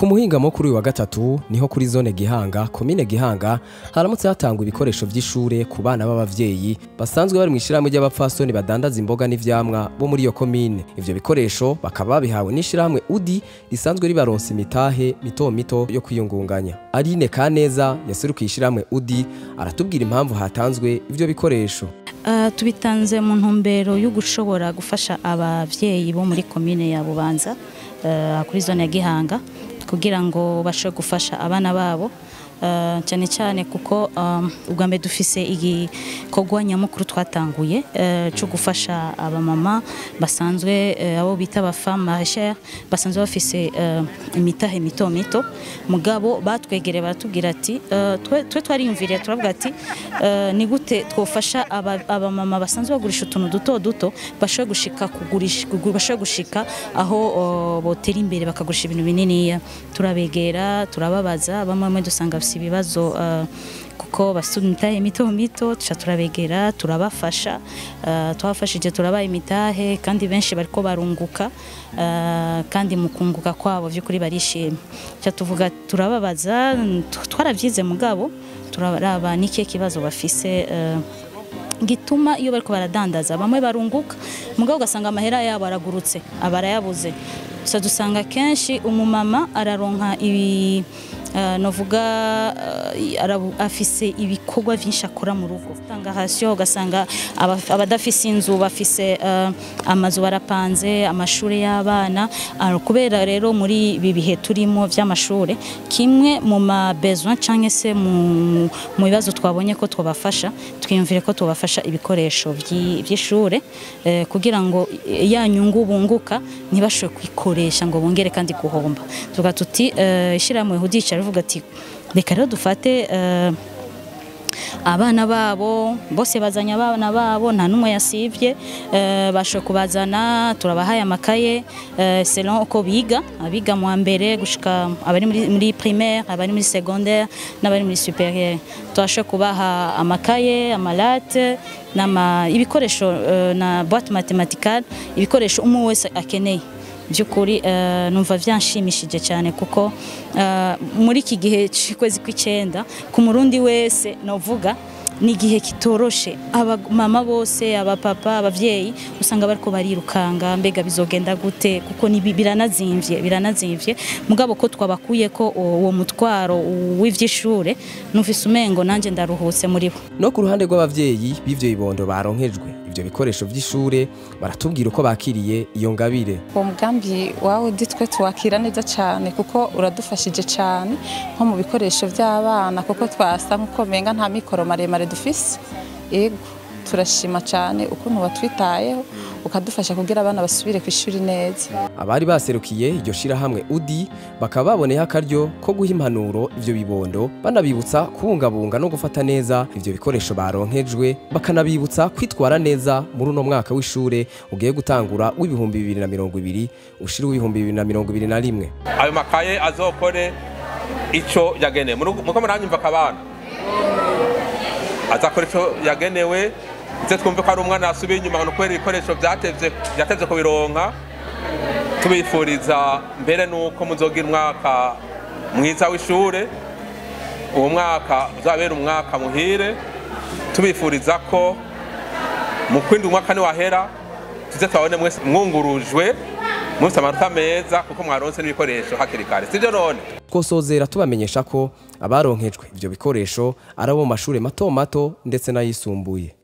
Ku muhingamo kuri uyu wa gatatu niho kuri zone Gihanga, komine Gihanga, haramutse hatangwa ibikoresho vy'ishure ku bana b'abavyeyi basanzwe bari mw'ishirahamwe ry'abapfasoni badandaza imboga n'ivyamwa bo muri iyo komine. Ivyo bikoresho bakaba babihawe n'ishirahamwe UDI risanzwe ribaronsa imitahe mito mito yo kwiyungunganya. Aline Kaneza yaserukiye ishirahamwe UDI aratubwira impamvu hatanzwe ivyo bikoresho. Tubitanze mu ntumbero yo gushobora gufasha abavyeyi bo muri komine ya Bubanza kuri zone ya Gihanga kugira ngo bashobore gufasha abana babo, cyane cyane kuko ubwa mbere dufise igikorwa nyamukuru twatanguye cyo gufasha abamama basanzwe, abo bita aba femmes maraîchères, basanzwe bafise imitahe mito mito. Mugabo batwegereye baratubwira ati twe twariyumviriye, turavuga ati ni gute twofasha abamama basanzwe bagurisha utuntu duto duto bashobore gushika kugurisha, bashobore gushika aho botera imbere bakagurisha ibintu bininiya. Turabegera, turababaza, bamwe dusanga bafise ibibazo kuko bafise imitahe mito mito. Tuca turabegera, turabafasha, twabafashije, turabaha imitahe kandi benshi bariko barunguka, kandi mu kunguka kwabo vy'ukuri barishimye. Tuca tuvuga, turababaza, twaravyize mugabo turaraba n'ikihe kibazo bafise gituma iyo bariko baradandaza bamwe barunguka mugabo ugasanga amahera yabo aragurutse, abarayabuze. Gusa dusanga kenshi umumama araronka ibi, novuga afise ibikorwa vyinshi akora mu rugo, usanga hasi ugasanga abadafise inzu bafise amazu barapanze, amashure y'abana. Kubera rero muri ibi bihe turimo vy'amashure, kimwe mu ma besoin canke se mu bibazo twabonye ko twabafasha, twiyumvire ko tubafasha ibikoresho vy'ishure kugira ngo ya nyungu bunguka ntibashobore kwikoresha ngo bongere kandi guhomba. Tuvuga tuti ishirahamwe UDI rivuga ati reka rero dufate abana babo bose, bazanye abana babo, nta numwe yasivye, bashoboye kubazana, turabahaye amakaye selon uko biga, abiga mu wa mbere gushika abari muri primaire, abari muri secondaire n'abari muri supérieur. Twashoboye kubaha amakaye, ama lattes n'ama ibikoresho na boîte mathématicale, ibikoresho umwe wese akeneye. By'ukuri numva vyanshimishije cyane kuko muri iki gihe cy'ukwezi kw'icenda ku murundi wese novuga ni igihe kitoroshe. Abamama bose, abapapa, abavyeyi usanga bariko barirukanga, mbega bizogenda gute, kuko ni biranazimvye, biranazimvye. Mugabo ko twabakuye ko uwo mutwaro w'ivyishure, numvise umengo nanje ndaruhutse muri bo. No ku ruhande rw'abavyeyi b'ivyo bibondo baronkejwe ivyo bikoresho vy'ishure baratubwira uko bakiriye iyo ngabire. Uwo mugambi wawe twe tuwakira neza cyane kuko uradufashije cyane nko mu bikoresho by'abana, kuko twasa nkuko menga nta mikoro maremare dufise. Yego, turashima cyane ukuntu watwitayeho ukadufasha kugira abana basubire ku ishuri neza. Abari baserukiye iryo shirahamwe UDI bakaba baboneyeho akaryo ko guha impanuro ivyo bibondo, banabibutsa kubungabunga no gufata neza ivyo bikoresho baronkejwe, bakanabibutsa kwitwara neza muri uno mwaka w'ishure ugiye gutangura w'2020 ushira w'2021. Ayo makaye azokore ico yagenewe, muko muranyumva kabana, azakora ico yagenewe. Ndetse twumve ko ari umwana asubiye inyuma no kubera ibikoresho byatevye kubironka. Tubifuriza mbere nuko muzogira umwaka mwiza w'ishure, uwo mwaka uzabera umwaka muhire. Tubifuriza ko mu kwindi umwaka ni wahera tuze twabone mwese mwungurujwe mufite amanota meza kuko mwaronse n'ibikoresho hakiri kare, sivyo none? Twosozera tubamenyesha ko abaronkejwe ivyo bikoresho ari abo mu mashure mato mato ndetse n'ayisumbuye.